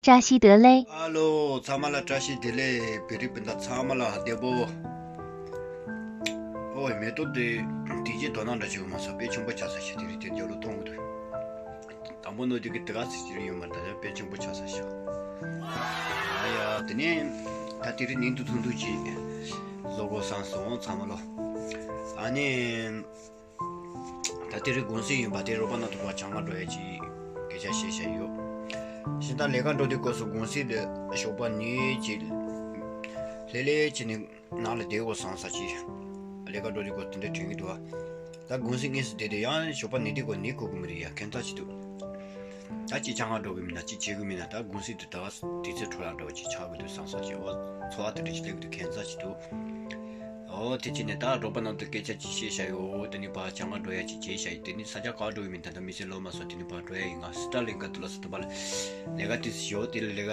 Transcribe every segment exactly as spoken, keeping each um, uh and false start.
བཀྲ་ཤིས་བདེ་ལེགས། ཨ་ལོ། ཚང་མ་ལ་བཀྲ་ཤིས་བདེ་ལེགས། བོད་རིགས་སྤུན་ཟླ་ཚང་མ་ལ་བདེ་པོ། ཨོ་ཡ། མེ་ཏོག་དེ་དེ་རྗེས་དོ་སྣང་འདྲ་བྱེད་དགོས་མ་སོང་། དཔེ་ཆེན་པོ་ཆགས་ས་ཞིག་དེ་རིང་དེ་རྒྱབ་ལོ་མཐོང་གི་འདུག། དང་པོ་ནོ་དེ་གི་དེ་ག་ཚིག་ཅིག་ཡོད་མ་རེད། ད་ཡང་དཔེ་ཆེན་པོ་ཆགས་ས་ཞིག། ཨ་ཡ། དེ་ནས་ད་དེ་རིང་ནིང་དུ་ཐུང་ཐུང་ཅིག་བཟོ་དགོས་བསམ་སོང་། ཚང་མ་ལོ། ཨ་ནི། ད་དེ་རིང་དགོང་ཟས་ཡིན་པ་དེ་རོགས་པ་སྣ་ཐུག་པ་ཆང་ཁ་འགྲོ་ཡ་ཅིག་སྐད་ཆ་བཤད་བཤད་ཡོད། ཤིང་རྟ་ལས་ཀ་འགྲོ་དུས་སྐབས་སུ་དགོང་ཟས་འདི་ཞོགས་པ་ཉིད་ཀྱི་ལྷེ་ལྷེ་བྱས་ནས་ནང་ལ་བསྡད་དགོས་བསམ་ས་ཅིག། ལས་ཀ་འགྲོ་དུས་སྐབས་དེ་འདྲ་དྲན་གྱི་འདུག་ཨ། ད་དགོང་ཟས་དངོས་སུ་བསྡད་དེ་ཡང་ཞོགས་པ་ནི་དེ་གོ་ནི་གོ་གི་མི་རེད་ཡ། ཁྱད་མཚར་ཅིག་འདུག། ད་ཅིག་ཆང་ཁ་འགྲོ་གི་མིན་ན་ཅིག་བྱེད་གི་མིན་ན། ད་དགོང་ཟས་དེ་ད་དུས་ཚོད་འཕྲོ་བརླག་འདྲ་བོ་ཅིག་ཆགས་གི་འདུག་བསམ་ས་ཅིག། འོ། ཚོར་བ་དེ་འདྲ་ཞིག་སླེབས་གི་འདུག། ཁྱད་མཚར་ཅིག་འདུག། ཨོ། དེ་ཕྱིན་ནས་ད་རོགས་པ་རྣམས་དང་སྐད་ཆ་ཅིག་བཤད་བྱ་ཡོད། དེ་ནས་ཕར་ཆང་ཁ་འགྲོ་ཡ་ཅིག་བྱས་བྱ་ཡི། དེ་ནས་ས་ཆ་ག་འགྲོ་ཡི་མིན། ད་ལྟ་མི་ཚེ་ལོ་མ་སོང་། དེ་ནས་ཕར་འགྲོ་ཡ་ཡིན། ང་སི་ཏྲ་ལིང་ག་དུ་ལ་སོ་ཐུ་པ་ལ་ལས་ཀ་དུས་སུ་ཞོག་དེ་ལ་ལས་ཀ་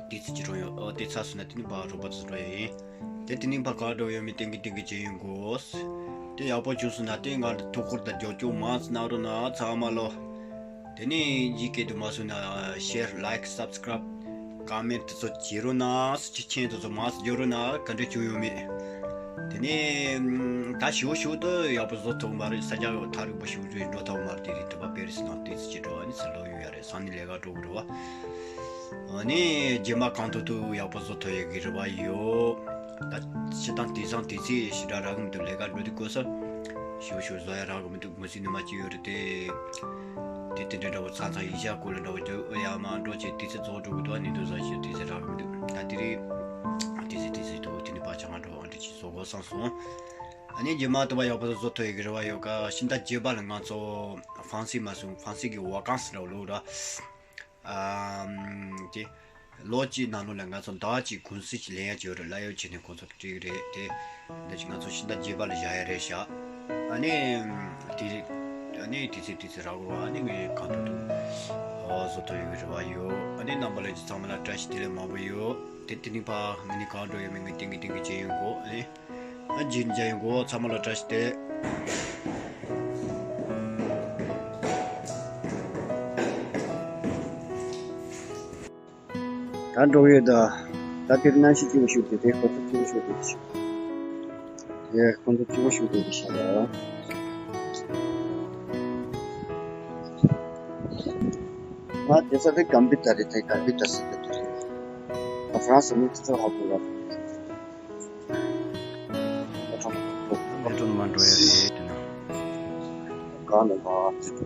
དུས་ཚོད་ཅིག་རོ་ཡོད། ཨོ། དེ་ཚར་སོང་ན་དེ་ནས་ཕར་རོགས་པ་ཚོ་འགྲོ་ཡ་ཡིན། དེ་དེ་ནས་ཕར་ག་འགྲོ་ཡོད་མིན་ཏན་གི་ཏན་གི་བྱེད་ཡོང་དགོས། དེ་ཡག་པོ་བྱུང་སོང་ན་དེ་ང་ཐུགས་ཁུར་དང་རྒྱབ་སྐྱོར་མང་ཙམ་གནང་རོགས་གནང་། ཚང་མ་ལོ། དེ་ནས་ཡིག་སྐད་དུ་མ་སོང་ན་ཤེར་ལའིཀ་སབ་སི་ཀ་རའིབ་ཀོ་མེན་ཊི་དེ་ཚོ་བྱེད་རོགས་གནང་། སུ་ཅིག་མཆན་དེ་ཚོ་མང་ཙམ་རྒྱག་རོགས་གནང་། ག་འདྲ་བྱུང་ཡོད་མེད། དེ་ནས་ད་ཞུ་ཞུ་དུ་ཡག་པོ་བཟོ་ཐུབ་མ་རེད། ས་ཆ་ཐག་རིང་པོ་ཞུ་རེད་འགྲོ་ཐུབ་མ་རེད། དེ་རིང་དུ་བ་པེ་རི་སི་ནང་དུས་ཚོད་ཅིག་འགྲོ་བ་ནི་ཚུར་ལོག་ཡོང་ཡ་རེད། སང་ཉིན་ལས་ཀ་འགྲོ་དགོས་རེད་བ། ཨ་ནི་རྗེས་མ་གང་ཐུབ་ཐུབ་ཡག་པོ་བཟོ་ཐུབ་ཡོད་ཀྱི་རེ་བ་ཡོད། ད་སྤྱིར་བཏང་དེང་སང་དུས་ཚོད་ཞེ་དྲག་རག་གི་མི་འདུག། ལས་ཀ་འགྲོ་དུས་སྐབས་སུ་ཞུ་ཞུ་བཟོ་ཡ་རག་གི་མི་འདུག། ངོ་སྲིད་ནི་མ་ཅི་ཡོད་རེད་དེ། དེ་དེ་འདྲ་འདྲ་བོ་ཚང་ཚང་ཡིག་ཆ་སྐོར་ལ་འདྲ་བོ་འདུག། ཨོ་ཡ་མ་འགྲོ་བྱེད་དུས་ཚོད་རྫོགས་འགྲོ་གི་འདུག། ཨ་ནི་འདུག་བཟོ་ཞུ་དུས་ཚོད་རག་གི་མི་འདུག། ད་དེ་རིང་དུས་ཚོད་དུས་ཚོད་འདུག། དེ་ནི་ཕར་ཆང་ཁ་འགྲོ་བ་འདྲ་ཅིག་བཟོ་དགོས་བསམ་སོང་། ཨ་ནི་རྗེས་མ་དུ་བ་ཡག་པོ་བཟོ་ཐུབ་ཡོད་ཀྱི་རེ་བ་ཡོད་ཀ། ཤིང་རྟ་རྗེས་མ་ལ་ང་ཚོ་ཧྥ་རན་སི་མ་སོང་། ཧྥ་རན་སི་གི་ཝ་ཀན་སི་འདྲ་བོ་ལུག་ར། ཨམ། དེ་ལོ་གཅིག་ནང་ལོགས་ལ་ང་ཚོ་ཟླ་གཅིག་གུང་སེང་ཅིག་ལེན་ཡ་ཅིག་ཡོད་རེད། ལ་ཡོད་བྱས་ནས་ཁོང་ཚོ་སྤྲད་ཀྱི་རེད་དེ། འདི་ཅིག་ང་ཚོ་ཤིང་རྟ་རྗེས་མ་ལ་བཞག་ཡ་རེད་ཤག། ཨ་ནི་དེ་རེད། ཨ་ནི་དེ་ཚེ་དེ་ཚེ་རག་གོ། ཨ་ནི་ངས་གང་ཐུབ་ཐུབ་བཟོ་ཐུབ་ཡོད་ཀྱི་རེ་བ་ཡོད། ཨ་ནི་རྣམ་པ་ལྷན་རྒྱས་ཚང་མ་ལ་བཀྲ་ཤིས་བདེ་ལེགས་མང་པོ་ཡོད། དེ་དེ་ནི་ཕ་ང་ནི་གང་འགྲོ་ཡོད་མེད་ངས་ཏིང་གི་ཏིང་གི་བྱེད་ཡོང་གོ། ཨ་ནི། ཨ། རྗེས་མཇལ་ཡོང་གོ། ཚང་མ་ལ་བཀྲ་ཤིས་བདེ་ལེགས། ད་འགྲོ་ཡོད་ད། ད་དེར་གནམ་གཤིས་སྐྱིད་པོ་ཞིག་འདུག། དེ་ཁོ་ཚོ་སྐྱིད་པོ་ཞིག་འདུག་ཤག། དེ་ཁོ་ཚོ་སྐྱིད་པོ་ཞིག་འདུག་ཤག་ལ། ང་དེ་ས་དེ་གམ་པི་ཏ་རེད། དེ་གམ་པི་ཏ་ཟེར་གི་དེ་རེད། ད་ཧྥ་རན་སི་མི་ཚོ་ཧ་གོ་ལ། ལས་སྒྲོལ་མ་འགྲོ་ཡ་རེད་དེ་ན། གང་ནས་མ་ཙི་ཏུ།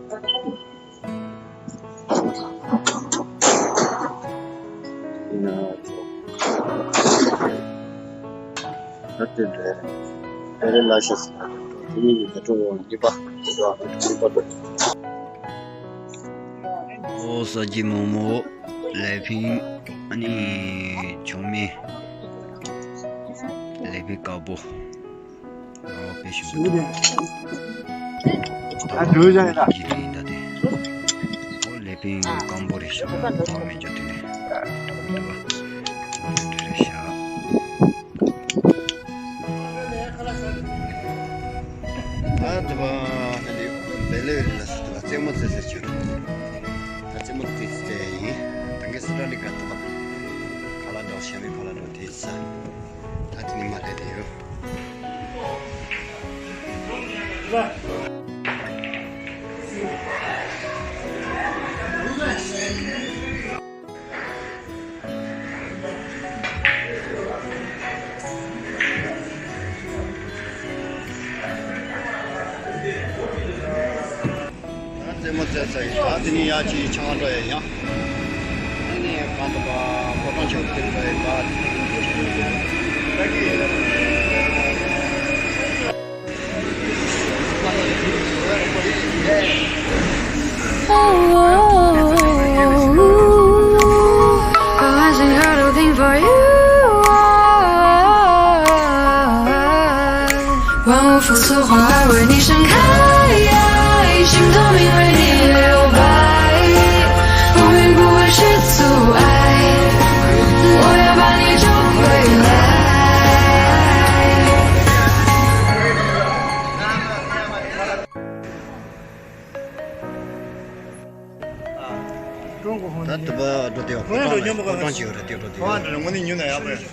ཡིན་ན་ད་དེ་འདྲ་དེ་རེད་ལ་ཤེས་སི་ན་དེ་ཡིན་ཡིན་ད་འགྲོ་འོང་གཉིས་པ་དེ་འགྲོ་འོང་གཉིས་པ་འགྲོ། ཨོ་ས་ཀྱི་མོག་མོག་ལེ་ཕིང་ཨ་ནི་ཆུང་མི་ལེ་ཕིང་དཀར་པོ། ཨོ་དཔེ་ཞིམ་པོ་འདུག། ད་འགྲོ་ཡ་ཡིན་ད། ཡིན་ད་དེ། ཨོ་ལེ་ཕིང་སྐམ་པོ་རེད་ཤག། ཐོག་མེད་རྒྱུ་དེ་ནས་འགྲོ་གི་འདུག་པ། ཨ་དེ་བ་ལེ་ལེ་ལ་སི་དེ་བ་རྩེད་མོ་རྩེ་ས་ཆུ། ད་རྩེད་མོ་རྩེ་རྩེ་ཡིན། ད་གིན་སི་ཏྲ་ལི་ག་དེ་བ་ཁ་ལག་འདྲ་ཤ་མི་ཁ་ལག་འདྲ་དེ་ས། ད་དེ་ནི་མ་རེད་དེ་ཡོད། རྩེད་མོ་རྩེ་ས་ཡིན། ད་དེ་ནས་ཡར་ཅིག་ཆང་འགྲོ་ཡ་ཡང་། དེ་ནས་གང་དུ་པ་ཕོ་བྲང་ཆེན་པོ་དེར་འགྲོ་ཡ་ད། ད་དུ་བ་འགྲོ་དེ་ ཁོ་རང་འགྲོ་མྱོང་མ་གོ། ཁོ་རང་ཅིག་ཡོད་རེད། དེ་འགྲོ་དེ་ཁོ་རང་འགྲོ་ནས་དངོས་གནས་ཉུང་ན་ཡག་པོ་ཡོད།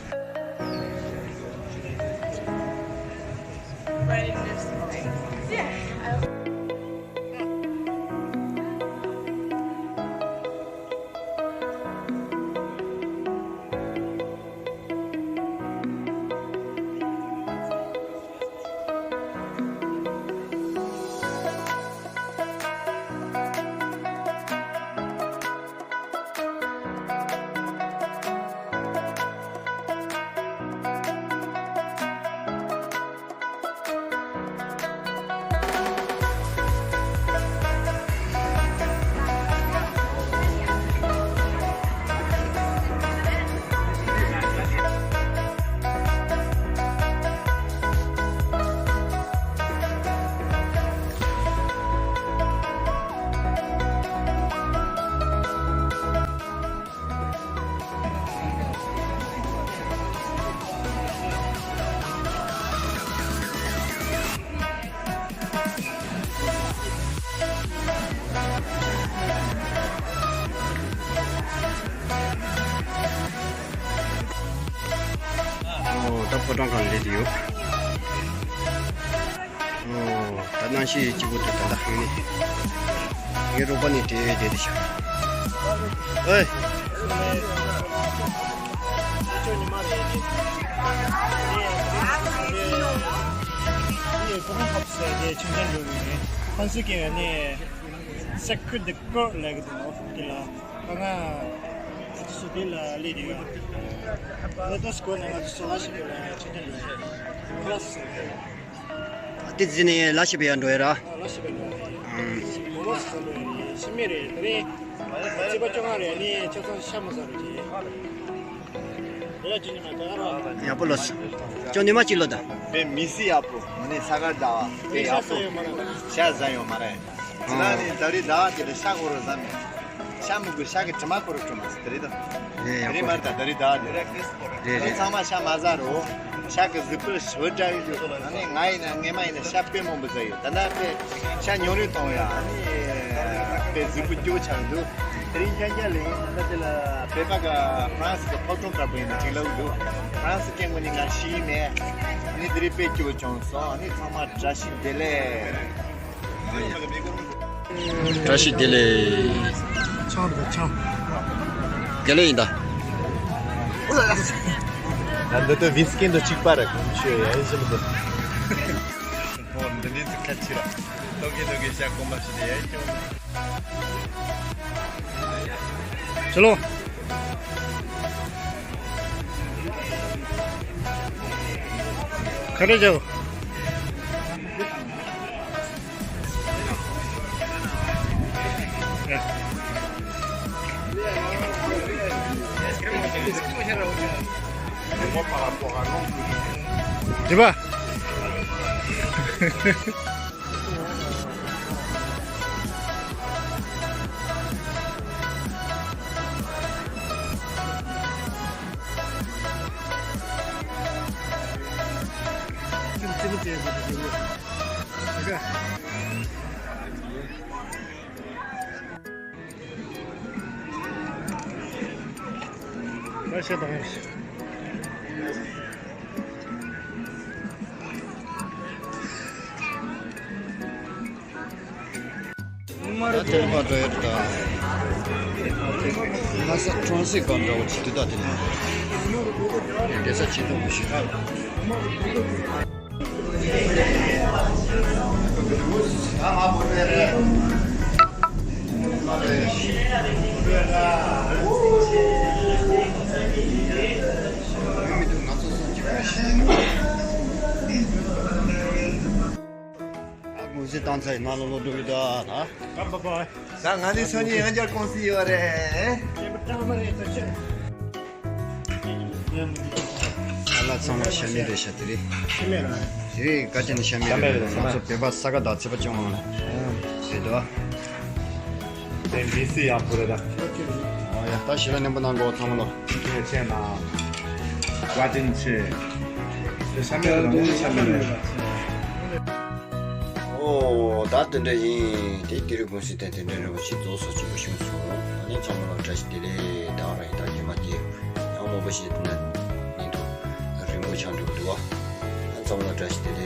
ཨོ། ད་ཕོ་བྲང་ཁང་སླེབས་ཡོད། ཨོ། ད་གནམ་གཤིས་སྐྱིད་པོ་འདུག་ད་ལྟ་ཧང་ནི། ངའི་རོགས་པ་ནི་དེ་བསྡད་དེ་ཤག་ཨོའི། Sacré-Cœur ལབ་ཀྱི་འདུག་དེ་ལ་ང་ཚོ་སུ་དེ་ལ་སླེབས་ཡོད། ལོ་ཏོག་སྐོར་ནས་ང་ཚོ་སོ་ལ་ཞིག་ལ་ཆ་རྐྱེན་འགྲོ་ཡོད། ཁ་ལག་ཟ་ཡོད། དེ་རྗེས་ནས་ལ་ཤི་པའི་ཡང་འགྲོ་ཡ་ར། ལ་ཤི་པའི་འགྲོ་ཡ་རེད། མོ་མོ་ཟ་འགྲོ་ཡ་རེད། ཤི་མེད་རེད། དེ་རིང་ཚེས་པ་བཅོ་ལྔ་རེད། ནི་ཆ་ཚང་ཤ་མ་ཟ་རེད་ཅེས། ཡག་པོ་ལོས། ཅོ་ནི་མ་ཅི་ལོ་ད། པའི་མི་སི་ཡག་པོ་ངོ་ནི་ས་ག་ཟླ་བ་པའི་ཡག་པོ། ཤ་ཟ་ཡོད་མ་རེད། ང་ནི་ད་རེས་ཟླ་བ་དེ་ལ་ཤ་ཁོ་རང་ཟ་མེད། ཤ་མི་དགོས། ཤ་གི་དྲི་མ་ཁོ་རང་བྲོ་མ་ཟ་དེ་རེད་དོ། རེད། ཡག་རེད་པོ་མ་རེད། ད་ད་རེས་ཟླ་བ་དེ་རེད། རེད་རེད། ཚང་མ་ཤ་མ་ཟ་རོ། ཤ་གི་གཟུགས་པོར་ཞི་བ་འདྲ་ཡོད་ཡོད། ཨ་ནི་ང་ཡིན་ན་ངས་མ་ཡིན་ན་ཤ་དཔེ་མང་པོ་ཟ་ཡོད། ད་ལྟ་དཔེ་ཤ་ཉུང་རུ་གཏོང་ཡ། ཨ་ནི་དཔེ་གཟུགས་པོ་སྐྱོ་ཆགས་འདུག་དེ་རིང་ཁྱེད་རྒྱ་ལས་ད་ལྟ་དེ་ལ་བོད་པ་ག་ཧྥ་རན་སི་གི་ཕོ་བྲང་དཀར་པོ་ཡིན་ན་ཅིག་ལབ་འདུག་ཧྥ་རན་སི་སྐད་ངོ་ནི་ང་ཤེས་མེད། ཨ་ནི་དེ་རིང་དཔེ་སྐྱོ་བྱུང་སོང་། ཨ་ནི་ཚང་མ་བཀྲ་ཤིས་བདེ་ལེགས། བཀྲ་ཤིས་བདེ་ལེགས། ཆང་དང་ཆང་། དགེ་ལེགས་ཡིན་ད། ད་འདི་ལྟ་བི་སི་ཀི་འདི་གཅིག་པ་རེད། གོང་ཆོས་ཡ་ཡི་ཞིམ་འདུག་ཧོ། འདི་འདྲའི་ཚིག་ཁ་ཆེ་ར། ཏོག་གི་ཏོག་གི་ཤ་སྐོམ་པ་ཞིག་དེ་ཡ་ཡི་ཅུང་། ཆུ་ལོ། ཁ་རེ་ཇོ། རེད་པ། ད་ཐོག་མ་འགྲོ་ཡོད་ད། ལྷ་ས་ཁྲོམ་གཟིགས་སྒང་འདྲ་བོ་ཅིག་འདུག་ད་དེ་ནས་བསྡད་ས་ཅི་འདུག་མི་ཤེས་ད། ཨ་ཀུན་གཟིགས་བཏང་ཚར་ཡིན་ན་ལོ་ལོ་འགྲོ་གི་ད་ད། ད་ང་ནི་སང་ཉིན་ཡང་བསྐྱར་ཀུན་གཟིགས་ཡོད་རེད། ཨ་ལ་ཚང་མ་ཤ་མེད་རེད་ཤག་དེ་རིང་། ཤ་མེད་ར། དེ་རིང་ག་ཅི་ནས་ཤ་མེད་རེད། ང་ཚོ་བོད་པ་ས་ག་ཟླ་ཚེས་པ་བཅོ་ལྔ་ལ་རེད་དོ། དེ་མི་སི་ཡག་པོ་རེད་ད། ཨ་ཡ་ད་ཞེ་དྲག་སྙན་པོ་གནང་གོ་ཚང་མ་ལོ། དེ་བྱས་ན་བཀའ་དྲིན་ཆེ། དེ་ཤ་མེད་ར་དང་ཤ་མེད་ར། ཨོ་ད་དེ་འདྲ་ཡིན། དེ་དེ་རིང་ཀུན་གཟིགས་དེ་དེ་འདྲ་རེད་པ། ཅིག་རྫོགས་སོང་། སྐྱིད་པོ་བྱུང་སོང་། ཨ་ཚང་མ་ལ་བཀྲ་ཤིས་བདེ་ལེགས། ད་རང་ཡིན་ད་རྒྱུ་མ་དེ་ཡང་མང་པོ་ཞིག་ན་ནི་འདུག་རིན་པོ་ཆེ་འགྲོ་འདུག་ཨ་ཚང་མ་ལ་བཀྲ་ཤིས་བདེ་ལེགས།